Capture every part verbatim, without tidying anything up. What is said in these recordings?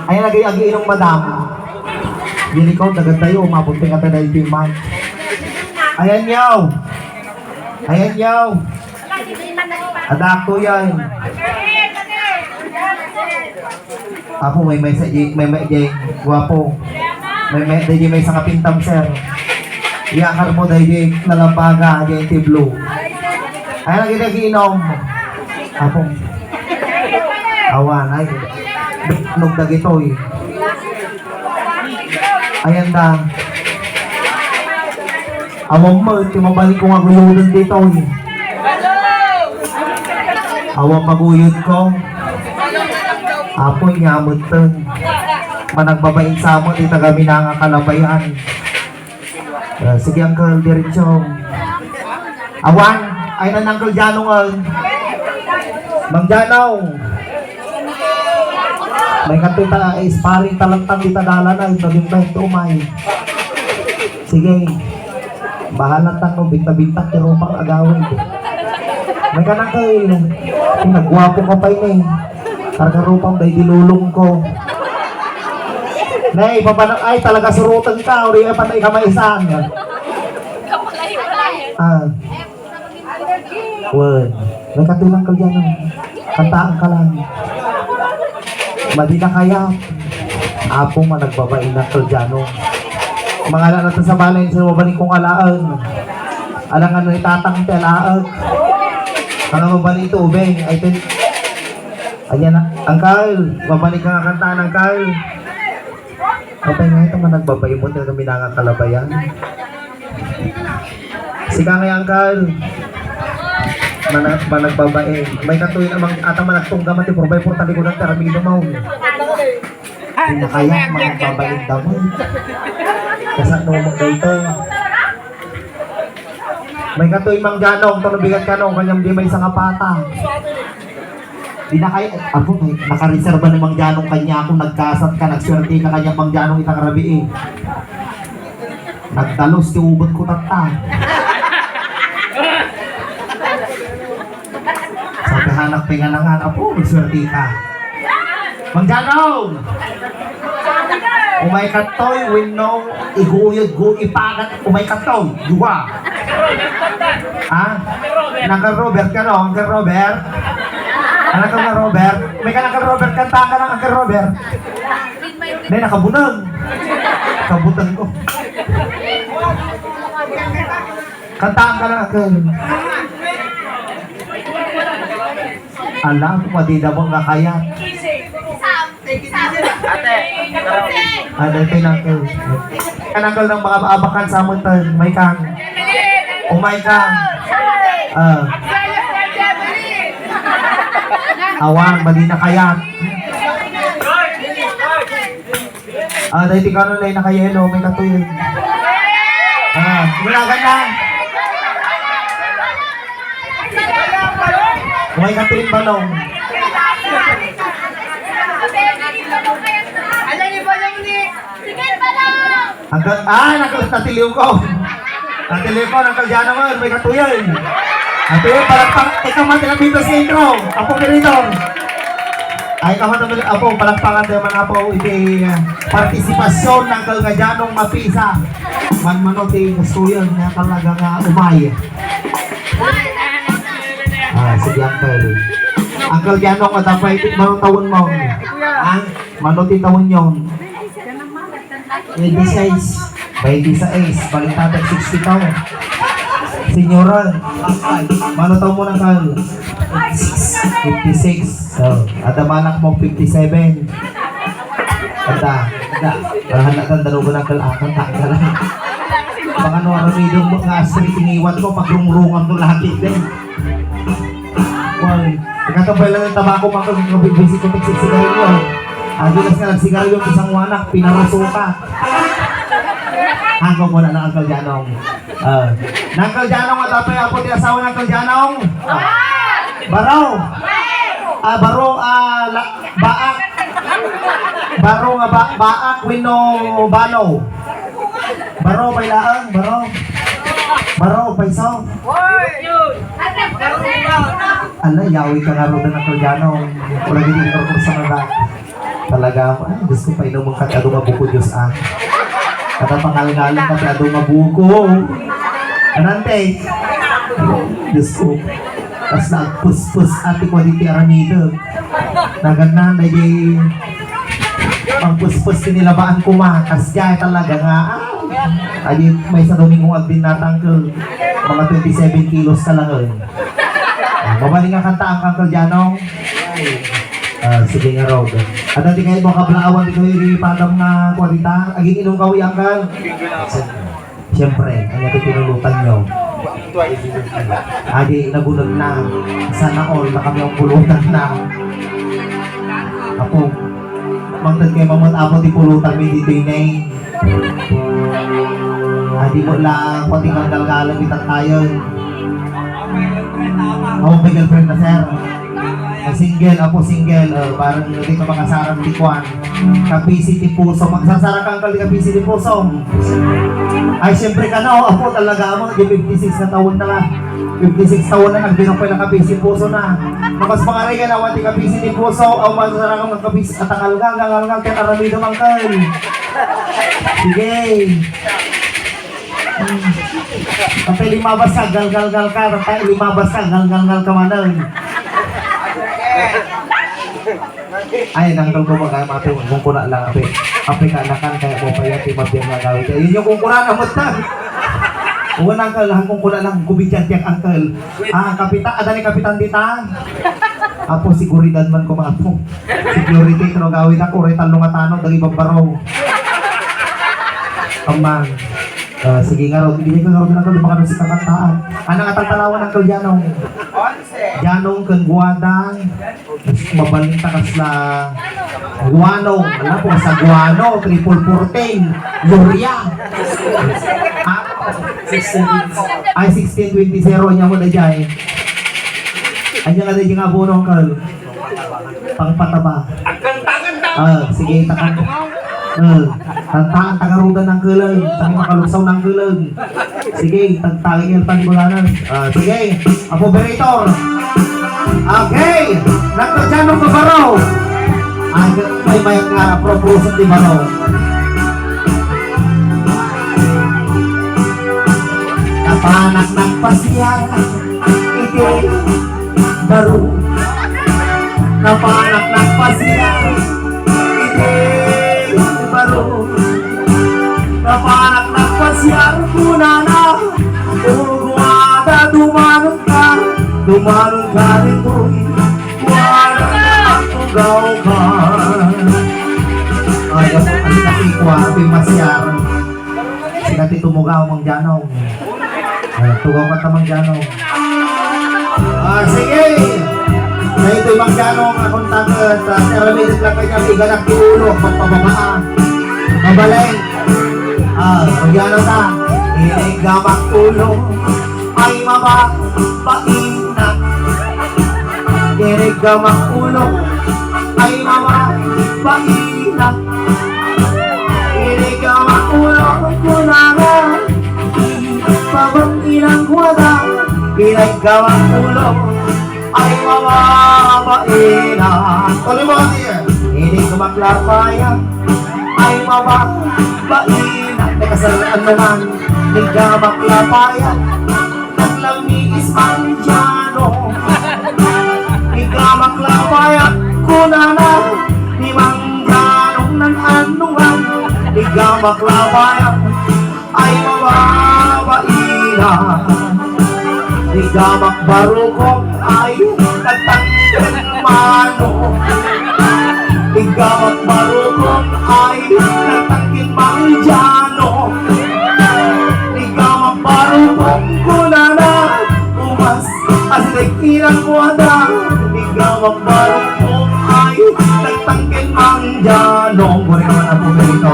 Ayan, agi-agiinom, madam. Yan ikaw, dagadayo, mapunti ka tayo dahil di man. Ayan, yaw. Ayan, yaw. Adakto yan. Apo, may may sa di, may may di, guwapo. May may di, may sa kapintam, sir. Iyakar mo dahil di nalabaga, di ti blue. Ay, lagi na giinom. Apo. Awan, ay. Nugdag ito, eh. Ayan da. Awan mo, ti mabalik ko nga guyudan dito, eh. Awan maguyod ko. Apo, nyamutan. Managbabain sa mo, ti taga Minanga Kalabayan. Ah, sige, Uncle, diretso. Awan, ay na, Uncle Janong, ah. Mang Janong. May katita, eh, sparring talentang kita dalan, ay, naging kwento, may. Sige. Bahala ta ko, binta-binta, ti rupang agawid. May ka, Uncle. Pinagwapo ka pa ini. Karkarupang, bay, dilulong ko. Nay, papanak, ay, talaga surutan ka, uri ay patay ka maisan. Ah. Wen, may katulang ka dyan, ah. Kantaan ka lang. Madi na kaya. Apo, managbabain na ka dyan, oh. Mga anak natin sa balay, sa mabalik kong alaen. Alangan na itatang ti alaen. Mga mabalik ito, ubeng. Ay, tin-, ayan na. Uncle, mabalik ka nga kantaan, Uncle. Apay nga ito, managbabain mo, talaga Minanga Kalabayan. Sika nga, Uncle. Mana-, managbabain. May katuy namang ata managtungga man ti four by four, talikudan ti aramido mo. Di na kaya, managbabain daw mo. Kasano mo dito? May katuy, Mang Janong, tano bigat ka, no? Kanyang di may sangapata. Di na kay, apo, may nakareserba ni Mang Janong kanya ako, nagkasat ka, nagswerte ka kanya, Mang Janong, itang rabii. Nagdalos ti ubot ko tatta. Sabi hanak, pinganangan, apo, nagswerte ka. Mang Janong! Umay katoy, wenno, iguyod, gu-, ipagat, umay katoy, duwa. Ha? Uncle Robert ka, no? Uncle Robert? Anak ko nga, Robert? May ka, Uncle Robert, kanta ka ng Uncle Robert. Nay, nakabunang. Kabutang ko. Kantaan ka na, Uncle. Alam, madi na mo nga kayat. Ate, ano ito yung uncle? Ang uncle ng mga abakan sa amin tayo. May kang. Oh, may kang. Ah. Awan, madi na kayat. Ah, dahil ti kanon ay naka-yellow, may katuloy. Ah, mulagan na. May katuloy balong. Hanggang, ah, naka-, natiliw ko. Ate Lepa, ng Kaldiano man, may katuyan. Ate, palakpak, ikaw man, tinapita sa intro. Apo, Piridor. Ay, ikaw man, Apo, palakpakan tayo man, Apo, iti, ah, partisipasyon ng Kaldianong mapisa. Manmano, ti gusto yun, nga talaga nga umay. Ah, sige, Uncle. Uncle Dianong, matapay, marong taon mo. Ang, mano ti taon yun? Twenty-six. Twenty-six. Balik tatag sixty-two. Senyora, mano taon mo na, Kal? Fifty-six. So, ada manak mo, fifty-seven. Ada, ada. Para handa kang dalugo ng kalakan, takda lang. Baka no, aramidong mo nga, astri, tiniwat ko, pagrungrungan mo lahat din. Wal, nagkatambay lang ng tabako, mga kag-, kabigbisi ko, nagsiksigarilyo. Ang bilas nga nagsigarilyo, isang wanak, pinarusuka. Hanggang wala na, Uncle Janong. Ah. Uncle Janong, at apoy, apo, ti asawa ng Uncle Janong. Ah. Baro. Ah, baro, ah, la-, baak. Baro nga ba-, baak, wenno bano. Baro, pailaan, baro. Baro, paiso. Ala, yawi ka nga ron na, Uncle Janong. Wala gini ko sa mga. Talaga, ay, Diyos ko, painuman ka ti adu nga buko, Diyos, ah. Kada pangalngalan ka ti adu nga buko. Anante? Diyos ko. Kas nagpuspos ati ko diti aramidem. Nagannan, daydi pangpuspos ti nilabaan koma. Kas jay talaga nga, ah. Adi, maysa Domingo agbinnata, Uncle. Mga twenty-seven kilos ka lang, eh. Ah, mabalin nga kanta, Uncle Janong. Ah, sige nga, Rod. Adda ti kayo, makablaawan ti kayo, iri padam nga kwarita. Aging inom ka, Uncle. Siyempre, kanya ti pinulutan nyo. Adi, nagunag na. Sana all, na kami ang pulutan na. Apo, mangtag kayo, mamut, apo, ti pulutan mi dito, inay. Adi mo lang, pati kang galgalang itat tayo. Oh, may girlfriend na, sir. Ah, single, apo, single. Oh, parang hindi ka makasarang di kwan. Kapisi ti puso. Magsasara ka, Uncle, di kapisi ti puso. Ay, siyempre ka na, oh, apo, talaga mo. Di fifty-six na taon na nga. Fifty-six taon na, nagbirok pa lang kapisi puso na. Nakas mga rin, awan ti kapisi ti puso. Aw, magsasara ka, magkapisi. At ang algal, ang algal, kaya karamido, Uncle. Sige. Kapag limabas ka, galgalgal ka. Kapag limabas ka, galgalgal ka manan. Ay, nanggal ko, mag-, mati, kung kuna lang, ape. Ape, kaanakan, kaya mo pa yan, ti mabiyang nga gawin. Ayun yung kung kuna na, musta? Huwag na, Uncle, hangkong kuna lang, kubidyan, tiyak, Uncle. Ah, kapitan, ada ni kapitan dita? Apo, seguridad man ko, mga apo. Security, kano gawin ako, retalo nga tano, dagi babbaro. Amang. Ah, sige nga, Rod. Ibigay ko nga, Rod, nga, Rod, baka nang sikakantaan. Ano nga tagtarawan ng Uncle Janong? Janong, kang Guada. Mabaling ta kasla Guano. Alam ko, sa Guano, triple fourteen. Gloria. Ah, ay, sixteen twenty zero niya mo na dyan. Anya nga na dyan nga bono, Uncle. Pangpataba. Ah, sige, takan. Ah, tantaan, tagarudan ng kulang. Tayo makaluksaw ng kulang. Sige, tagtangin yung tanggulangan. Ah, sige, operator. Okay, nagtadyan ng kabaro. Ay, may mayat nga, proposal di baro. Kapanak nagpasiar, iti baro. Napanak nagpasiar, iti baro. Napanak nagpasiar, kunana, "O Guada, dumanon ka, dumanon ka ditoy. Guada, tugaw ka." Ay, ang, ang, ang, ang, ang, ang, Sika ti tumugaw, Mang Janong. Ah, tugaw ka ta, Mang Janong. Ah, sige. Daytoy, Mang Janong, akon taket, ah, ti aramidek lang kanya, iganak ti ulo, pagpababaa. Mabalay. Ah, Mang Janong ta. Inigamak ulo. Ay, mababaina. Inigamak ulo. Ay, mababaina. Inigamak ulo, kunana. Pabang inang kuwada. Inigamak ulo. Ay, mababaina. Tuloy mo, Ate. Inigamak lapaya. Ay, mababaina. Teka, sa ano man? Inigamak lapaya. Naglamis Mang Janong. Ikaw maklapaya, kunana ni Mang Janong, nan anungan. Ikaw maklapaya, ay mababaina. Ikaw makbarukong, ay nagtangkil mano. Ikaw makbarukong, ay nagtangkil Mang Janong. Ikaw makbarukong, kunana, umas, asirek inang kuwada. Ikaw makbarukong, ay, nagtangken Mang Janong. Buri ka man, Apo Benito.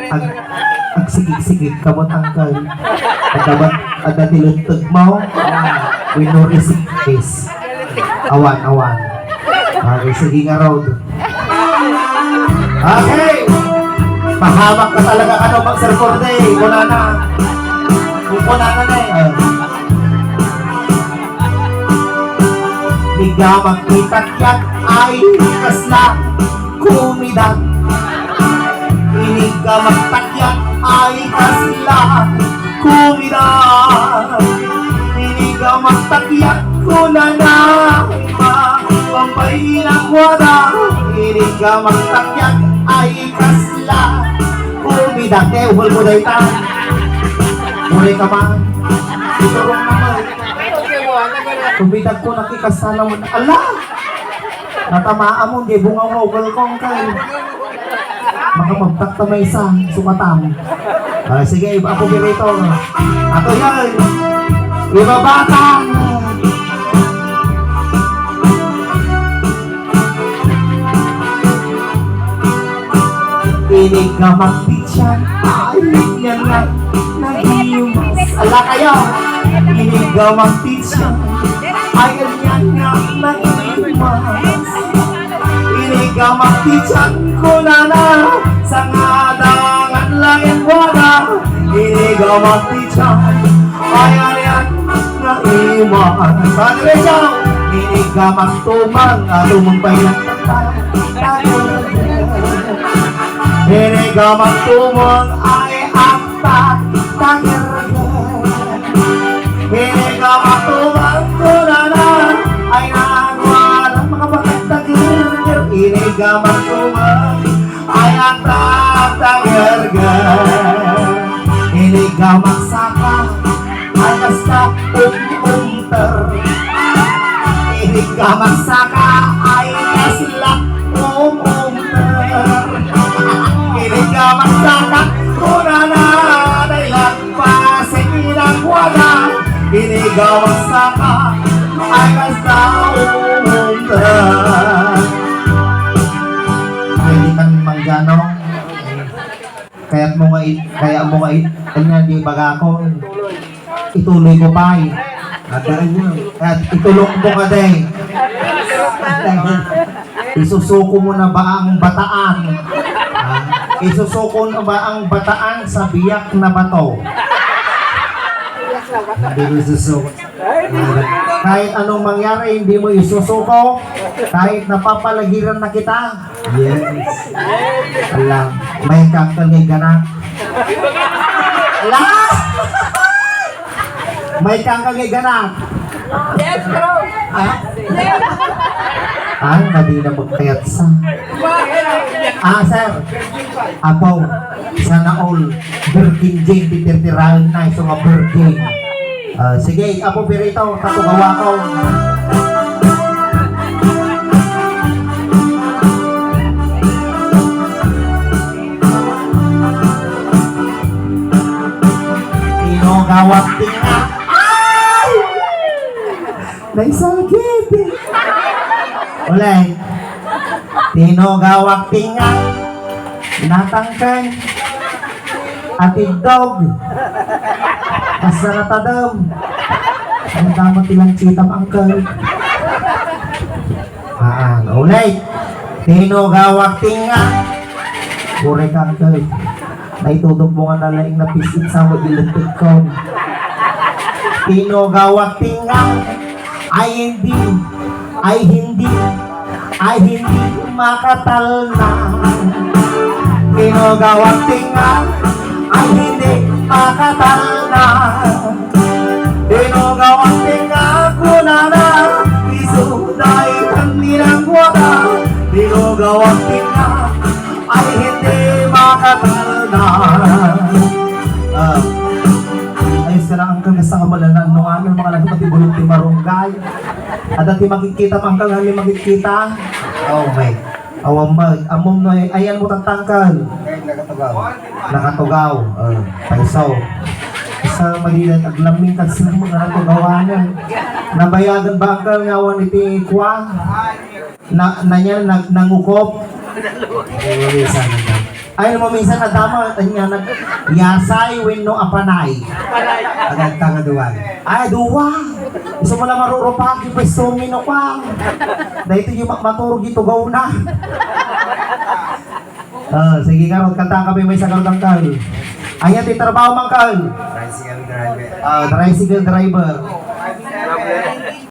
Ag-, agsigig-sigig ka mo, tangkal. Adabat, ada ti lutteg mo. We no receive this. Awan, awan. Okay, sige nga, Rod. Okay! Pahamak ka talaga, ano, Mang Sir Corday? Wala na. Wala na na eh. Iniga maktitakyak ay kasla kumidang. Iniga maktakyak ay kasla kumidang. Iniga maktakyak kunana ma pampay inakwada. Iniga maktakyak ay kasla kumidang. Te, uhol mo dayta. Muli ka man. Iturong naman. Kumidag ko nakikasala mo. Ala! Natamaan mo, di bunga mo, ukol kong kay. Makamagtak ta may isa, sumatam. Ah, sige, iba ako pirito. Ato yan. Iba batang. Iniga maktitakyak ay nga nagimas. Ala kayo! Iniga maktitakyak ay nga nagimas. Iniga maktitakyak kunana, sangadangan lang ang wada. Iniga maktitakyak ay nga nagimas. Padre Joe, iniga maktumang, atumang pay lang. Iniga maktumang ay agpagtagerger. Iniga maktumang kunana ay nagwalang makapagtagerger. Iniga maktumang ay agpagtagerger. Iniga maksaka ay basta um-umter. Iniga maksaka ay kasla um-umter. Iniga maksaka kunana ay lagpasig inang wada. Iniga maksaka ay kasla um-umter. Pwede kang manggano. Kayat mo nga it-, kaya mo nga it-, anya di bagakon. Ituloy ko pay. Adaan niya. Kaya itulok mo ka, day. Isusuko mo na ba ang bataan? Ha? Isusuko na ba ang bataan sa biyak na bato? Hindi mo isusuko. Kahit anong mangyari, hindi mo isusuko. Kahit napapalagiran na kita. Yes. Ala, may kangkang nga gana. Ala! May kangkang nga gana. Yes, bro. Ha? Yes. Ah, hindi na magkayat sa. Ah, sir. Apo, sana all virgin Jane, titirtiraen na, isu nga virgin. Ah, sige, Apo Pirito, tatugawa ko. Tinugawak tinga. Ay! Naisakit. Ulit. Tinugawak tinga. Natangken. Atiddog. Asa natadem? Ang damot ti lansitam, uncle. Haan, ulit. Tinugawak tinga. Uray ka, uncle. Naitudok mo nga nalaing napisit sa mo ilintik ko. Tinugawak tinga. Ay hindi, ay hindi, ay hindi makatalna. Tinugawak tinga, ay hindi makatalna. Tinugawak tinga, kunana, isu daytan nilang wada. Tinugawak tinga, ay hindi makatalna. Ah, ay, sila ang kagasa nga malanan, no, ano, mga lahat, pati bulong ti marunggay. Adda ti makikita, mangkal nga ni makikita. Oh, may. Awan ba? Amom no, ayan mo tatangkal. Nakatugaw. Nakatugaw. Oh, paisaw. Isa madilat aglaming kasi ng mga natugawanan. Nabayagan ba, angkal, nga awan iti kwa? Na, na niya, nag-, nangukop? Ay, wala sana ba? Ay, mo minsan nadama, anya nag-, yasay wenno apanay. Agad ka nga duwa. Ay, duwa. Isu mo lang marurupak, yung pwesto, mino ka. Dahil ito yung ma-, maturog, itugaw na. Ah, sige, karot, kanta kami may sagar ng kal. Anya ti trabaho man, kal? Tricycle Ah, tricycle driver.